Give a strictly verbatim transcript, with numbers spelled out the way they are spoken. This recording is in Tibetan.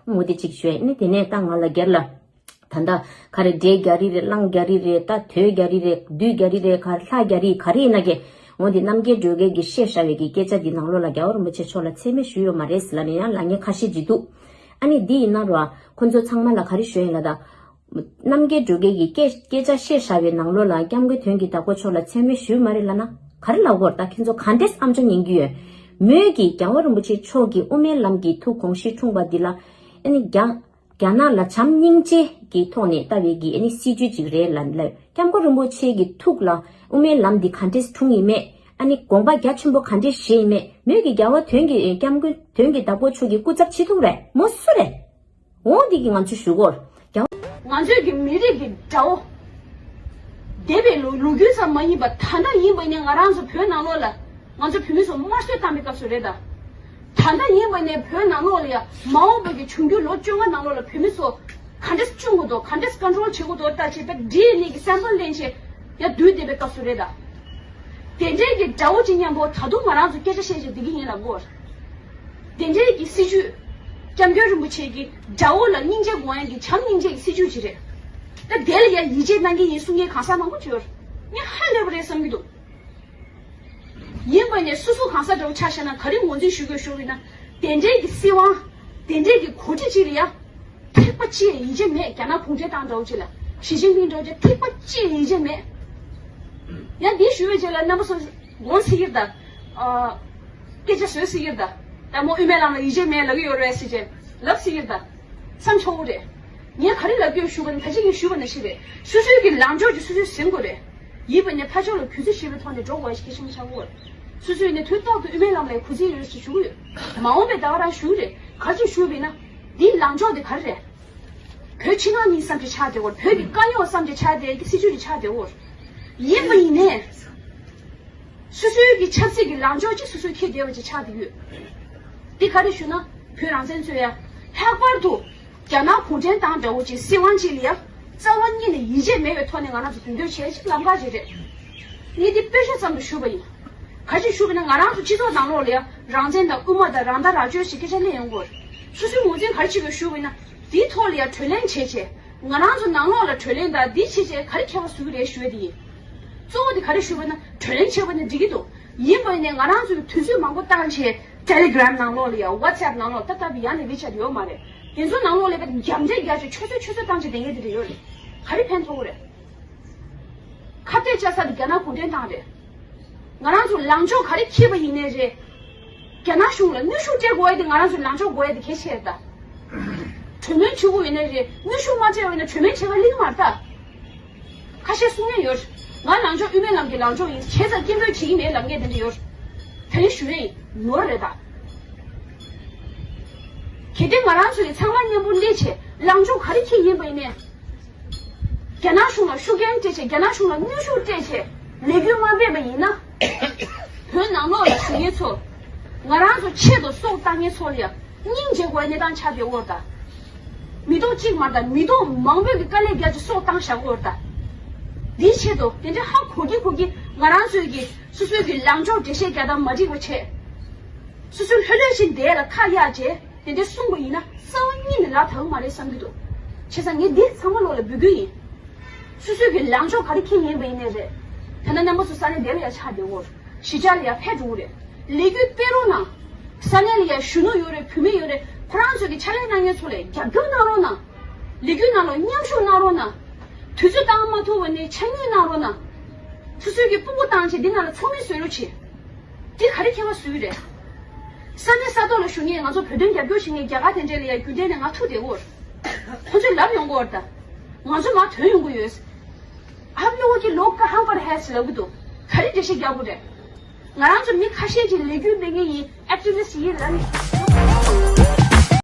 མོ་དེ་གཅིག་ཞུས་ནི་དེ་ནས་ད་ང་ལ་སྒེར་ལ། ད་ལྟ་ག་རེ་འདྲེ་རྒྱ་རི་རེད། གླང་རྒྱ་རི་རེད། ད་དོལ་རྒྱ་རི་རེད། བདུད་རྒྱ་རི་རེད། ག་རེ་ལྷ་རྒྱ་རི་ག་རེ་ཡིན་ན་གི། འོ་འདི་རྣམ་རྒྱལ་སྒྲོལ་དཀར་གྱིས་བཤད་བཞག་པའི་གི་སྐད་ཆ་འདི་ནང་ལོགས་ལ་རྒྱལ་བ་རིན་པོ་ཆེ་མཆོག་ལ་མཚན་སྨད་ཞུས་ཡོད་མ་རེད་ཟེར་ལབ་ནས་ཡང་ལབ་མཁན་ཁ་ཤས་ཅིག་འདུག་ཨ་ནི་འདི་ཡིན་ན་ར་ཁོ་ཚོ་ཚང་མ་ལ་ག་རེ་ཞུ་ཡིན་ལབ་ད། རྣམ་རྒྱལ་སྒྲོལ་དཀར་གྱིས་སྐད་སྐད་ཆ་བཤད་བཞག་པའི་ནང་ལོགས་ལ་སྐྱབས་མགོན་དོན་གྱི་བདག་པོ་མཆོག་ལ་མཚན་སྨད་ཞུས་མ་རེད་ལབ་ན་ག་རེ་ལབ་དགོས་རེད། ད་ཁྱེད་ཚོ་ག་འདྲས་ཨམ་ཅོག་ཉན་གྱི་ཡོད། མོས་ཀྱིས་རྒྱལ་བ་རིན་པོ་ཆེ་མཆོག་གིས་དབུ་མའི་ལམ་གྱི་ཐུགས་དགོངས་གཞི་འཁྲུངས་པ་འདི་ལ་ཨ་ནི་རྒྱ་རྒྱ་ནག་ལ་བྱམས་སྙིང་རྗེ་གི་ཐོག་ནས་ལྟ་བའི་གི་ཨ་ནི་སྲིད་ཇུས་ཅིག་རེད་ལབ་ལབ། སྐྱབས་མགོན་རིན་པོ་ཆེ་གི་ཐུགས་ལ་དབུ་མའི་ལམ་འདི་ག་འདྲས་འཁྲུངས་ཡིན་མེད། ཨ་ནི་དགོངས་པ་རྒྱ་ཆེན་པོ་ག་འདྲས་བཞེས་ཡིན་མེད། མོས་ཀྱི་རྒྱལ་བ་དོན་གྱི་སྐྱབས་མགོན་དོན་གྱི་བདག་པོ་མཆོག་གི་སྐུ་ཚབ་བྱེད་ཐུབ་རེད། མོ་སུ་རེད། འོ་འདི་གི་ང་ཚོས་ཞུ་གོ་རྒྱལ་བ། ང་ཚོས་ཀྱི་མི་རིགས་ཀྱི་དགྲ་བོ། འདས་པའི་ལོ་ལོ་རྒྱུས་ཙམ་མ་ཡིན་པ་ད་ལྟ་ཡིན་པ་ནས་ང་རང་ཚོ་བོད་ནང་ལོགས་ལ། ང་ཚོ་བོད་མི་ཚོ་དམར་གསོད་བཏང་པའི་སྐབས་སུ་རེད་ད། ད་ལྟ་ཡིན་པ་ནས་བོད་ནང་ལོགས་ལ་ཡ་མ་འོངས་པ་གི་འབྱུང་འགྱུར་ལོ་བཅོ་ལྔ་ནང་ལོགས་ལ་བོད་མི་ཚོ་ག་འདྲས་སྐྱོང་དགོས་འདུག་ག་འདྲས་ཀོན་ཊོལ་བྱེད་དགོས་འདུག་ལྟ་ཅེས་པའི་འདྲིས་ནས་ཀྱི་སེམས་པ་ལེན་བྱས་ཡ་བསྡུས་བསྡད་པའི་སྐབས་སུ་རེད་ད། དེ་འདྲའི་གི་དགྲ་བོ་ཅིག་མཉམ་པོ་ད་དུང་ང་རང་ཚོ་སྐད་ཆ་བཤད་བྱས་བསྡད་ཀྱི་ཡིན་ལབ་དགོས། དེ་འདྲའི་གི་སྲིད་ཇུས། སྐྱབས་མགོན་རིན་པོ་ཆེ་གི་དགྲ་བོ་ལ་སྙིང་རྗེ་དགོས་ཡ་གི་བྱམས་སྙིང་རྗེ་གི་སྲིད་ཇུས་ཅིག་རེད། ད་དེ་ལ་ཡ་ཡིད་ཆེས་གནང་གི་ཡིན་གསུང་མཁན་གང་ཟག་མང་པོ་ཅིག་ཡོད་རེད། ངས་ཧ་ལས་པ་རེད་བསམ་གྱི་འདུག་ཡིན་པ་ནས་སོ་སོ་གང་ཟག་འདྲ་བོ་ཆ་བཞག་ན་ག་རེ་ངོས་འཛིན་ཞུ་དགོས་ཞུ་བ་ཡིན་ན། དེ་འདྲའི་གི་སྲིད་དབང་། དེ་འདྲའི་གི་གོ་སྒྲིག་ཅིག་ལ་ཡ། ཐིགས་པ་གཅིག་ཡིད་ཆེས་མེད། རྒྱ་ནག་གུང་ཁྲན་ཏང་འདྲ་བོ་ཅིག་ལ། ཞི་ཅིན་ཕིང་འདྲ་བོ་ཅིག་ཐིགས་པ་གཅིག་ཡིད་ཆེས་མེད། ཡང་འདི་ཞུ་བའི་རྗེས་ལ་རྣམ་པ་ཚོ་དགོངས་ཟེར་གྱི་རེད་ད། ཨ། སྐད་ཆ་བཟོས་ཟེར་གྱི་རེད་ད། ད་མོ་དབུ་མའི་ལམ་ལ་ཡིད་ཆེས་མེད་ལབ་ཀྱི་ཡོད་རེད་ཟེར་བྱས་ལབ་ཟེར་གྱི་རེད་ད། བསམ་ཆོག་གི་རེད། ངས་ག་རེ་ལབ་ཀྱི་ཡོད་ཞུ་བ་ནི་ད་ཅི་ངས་ཞུས་པ་ནང་བཞིན་རེད། སོ་སོའི་གི་ལངས་ཕྱོགས་ཀྱི་སོ་སོས་ཟིན་དགོས་རེད། ཡིན་པ་ནས་ཕར་ཕྱོགས་ལ་གུས་བརྩི་ཞེས་པའི་ཐོག་ནས་འགྲོ་དགོས་ཞེས་སྐད་ཆ་མི་ཆགས་གོ། སོ་སོས་ནས་དུས་ཐོག་ཏུ་དབུ་མའི་ལམ་ལ་གུས་བརྩི་ཡོད་ཞེས་ཞུ་གི་ཡོད། མ་འོངས་པའི་ཟླ་བ་རང་ཞུ་གི་རེད། ག་ཅིག་ཞུས་པ་ཡིན་ན། འདིའི་ལངས་ཕྱོགས་དེ་ག་རེ་རེད། བོད་ཕྱི་ནང་གཉིས་བསམ་གྱི་ཆགས་བསྡད་གོ། བོད་ཀྱི་དཀའ་རྙོག་བསམ་གྱི་ཆགས་བསྡད་ཀྱི་སྲིད་ཇུས་ཀྱི་ཆགས་བསྡད་གོ། ཡིན་པ་ཡིན་ནས། སོ་སོའི་གི་ཆབ་སྲིད་ཀྱི་ལངས་ཕྱོགས་ཅིག་སོ་སོའི་འཁྱེར་བསྡད་པ་ཅིག་ཆགས་བསྡད་ཡོད། འདི་ག་རེ་ཞུ་ན། བོད་རང་བཙན་རྩོད་ཡ། ལྷག་པར་དུ། རྒྱ་ནག་གུང་ཁྲན་ཏང་འདྲ་བོ་ཅིག་སྲིད་དབང་ཅིག་ལ་ཡ། རྩ་བ་ཉིད་ནས་ཡིད་ཆེས་མེད་པའི་ཐོག་ནས་ང་རང་ཚོ་མདུན་སྐྱོད་བྱས་ཅིག་ལམ་ཁ་ཅིག་རེད། ངས་འདི་དཔེ་ཆ་ཙམ་དུ་ཞུས་པ་ཡིན། ག་ཅིག་ཞུས་པ་ན་ང་རང་ཚོ་སྤྱི་ཚོགས་ནང་ལོགས་ལ་ཡ་རང་བཙན་དང་དབུ་མ་དང་རང་ལྟ་རང་སྤྱོད་ཞིག་སྐད་ཆ་གླེང་ཡོང་གི་ཡོད། སོ་སོའི་ངོས་འཛིན་ག་རེ་བྱེད་དགོས་ཞུས་པ་ཡིན་ན། འདིའི་ཐོག་ལ་ཡ་གྲོས་གླེང་བྱས་བྱས། ང་རང་ཚོ་ནང་ལོགས་ལ་གྲོས་གླེང་དང་འདི་བྱས་བྱས་ག་རེ་ཁྱད་པར་བཟོ་གི་རེད་ཞུ་ཡ་དེ་ཡིན། གཙོ་བོ་དེ་ག་རེ་ཞུས་པ་ན་གྲོས་གླེང་བྱས་པ་ན་འགྲིག་གི་འདུག་ཡིན་པ་ཡིན་ནའི་ང་རང་ཚོ་གི་དུས་ཚོད་མང་པོ་བཏང་བྱས་Telegram་ནང་ལོགས་ལ་ཡ་WhatsApp་ནང་ལོགས་ད་ལྟ་བུ་ཡང་ནས་WeChat་ཡོད་མ་རེད། དེ་ཚོ་ནང་ལོགས་ལ་ཡ་རྒྱབ་འདྲེ་རྒྱག་བྱས་ཆུ་ཚོད་ཆུ་ཚོད་བཏང་བྱས་བསྡད་མཁན་དེ་འདྲ་ཡོད་རེད། ག་རེ་ཕན་ཐོགས་གི་རེད། ཁ་གཏད་བཅག་ས་དེ་རྒྱ་ནག་གུང་ཁྲན་ཏང་རེད། ང་རང་ཚོ་ལངས་ཕྱོགས་ག་རེ་འཁྱེར་བ་ཡིན་ནའི་རེད། རྒྱ་ནག་གཞུང་ལ་གནོན་ཤུགས་སྤྲད་དགོས་ཡ་དེ་ང་རང་ཚོ་ལངས་ཕྱོགས་དགོས་ཡ་དེ་གལ་ཆེ་རེད་ད། གྲོས་མོལ་བྱེད་དགོས་ཡིན་ནའི་རེད། གནོན་ཤུགས་མ་སྤྲད་པ་ཡིན་ན་གྲོས་མོལ་བྱེད་ག་སླེབས་ཀྱི་མ་རེད་ད། ཁ་ཤས་གསུང་མཁན་ཡོད། ང་ལངས་ཕྱོགས་དབུ་མའི་ལམ་གྱི་ལངས་ཕྱོགས་ཡིན། བྱས་ཙང་སྐད་འབོད་བྱེད་ཀྱི་མེད་ལབ་མཁན་དེ་འདྲ་ཡོད། དེ་རིང་ཞུ་ཡས་ཡིན། ནོར་རེད་ད། གལ་ཏེ་ང་རང་ཚོ་ཡིས་ཚང་མ་མཉམ་པོ་སླེབས་བྱས་ལངས་ཕྱོགས་ག་རེ་འཁྱེར་ཡིན་པ་ཡིན་ནའི། རྒྱ་ནག་གཞུང་ལ་ཤུགས་རྐྱེན་སྤྲད་བྱས་རྒྱ་ནག་གཞུང་ལ་གནོན་ཤུགས་སྤྲད་བྱས་ལས་འགུལ་མ་སྤེལ་བ་ཡིན་ན། བོད་ནང་ལོགས་ལ་བཞུགས་མཁན་ཚོ། ང་རང་ཚོ་ཆེད་དུ་སྲོག་བཏང་མཁན་ཚོ་ལ་ཡང་སྙིང་རྗེ་དགོས་གནས་སྟངས་ཆགས་བསྡད་ཡོད་རེད་ད། མི་ཐོག་གཅིག་མ་རེད་ད། མི་ཐོག་མང་པོས་ཀྱི་དཀའ་ལས་བརྒྱབ་ཀྱི་སྲོག་བཏང་བཞག་ཡོད་རེད་ད། འདིའི་ཆེད་དུ་དེ་འདྲའི་ཧ་གོ་གི་གོ་གི་ང་རང་ཚོའི་གི་སོ་སོའི་གི་ལངས་ཕྱོགས་འགྲེལ་བཤད་རྒྱག་སྟངས་མ་འགྲིག་པ་བྱས། སོ་སོའི་ལྷོད་ལྷོད་བཞིན་བསྡད་ལ་ཁ་གཡར་བྱས་དེ་འདྲའི་གསུངས་པ་ཡིན་ན་རྩ་བ་ཉིད་ནས་ལག་ཐག་མ་རེད་བསམ་གྱི་འདུག་བྱས་ཙང་ངས་འདི་ཚང་མ་ལོག་ལ་འབོད་སྐུལ་ཡིན། སོ་སོའི་གི་ལངས་ཕྱོགས་ག་རེ་འཁྱེར་ཡིན་པ་ཡིན་ནའི་རེད། ད་ནང་རྣམ་པ་ཚོ་ས་གནས་དེ་ལ་ཡང་ཆགས་བསྡད་ཡོད། གཞིས་ཆགས་ལ་ཡང་ཕེབས་འགྲོ་གི་རེད། ལས་འགུལ་སྤེལ་རོགས་གནང་། ས་གནས་ལ་ཡང་གཞོན་ནུ་ཡོད་རེད། བུད་མེད་ཡོད་རེད། ཁོ་རང་ཚོ་གི་ཕྱག་ལས་གནང་མཁན་ཚོ་ལ་རྒྱབ་སྐྱོར་གནང་རོགས་གནང་། ལས་འགུལ་ནང་ལ་མཉམ་ཞུགས་གནང་རོགས་གནང་། དུས་ཚོད་བཏང་མ་ཐུབ་པ་ནས་ཕྱག་ཉིན་གནང་རོགས་གནང་། སོ་སོའི་གི་སྤུ་གུ་བཏང་བྱས་འདི་ནང་ལ་ཚོགས་མི་བཟོས་རོགས་བྱེད། འདི་ག་རེ་ཁྱད་པར་བཟོ་གི་རེད། ས་གནས་ས་ཐོག་ལ་བཞུགས་མཁན་ང་ཚོ་བོད་དོན་རྒྱབ་སྐྱོར་བྱེད་མཁན་རྒྱ་གར་དེ་འདྲས་ལ་ཡང་རྒྱུན་ལྡན་ནས་ང་ཐུག་བསྡད་ཡོད། ཁོ་ཚོས་ལབ་ཡོང་གི་ཡོད་རེད་ད། ང་ཚོ་མར་ཐོན་ཡོང་གི་ཡོད། आप लोगों के लोग कहाँ पर है ཟེར་ལབ་ཀྱི་འདུག་ག་རེ་འགྲེལ་བཤད་རྒྱག་དགོས་རེད། ང་རང་ཚོ་མི་ཁ་ཤས་ཀྱིས་ལས་འགུལ་སྤེལ་མཁན་ཡིན། ཨེག་ཊི་བི་སི་ཊི་ཡིན་ལབ་ནས།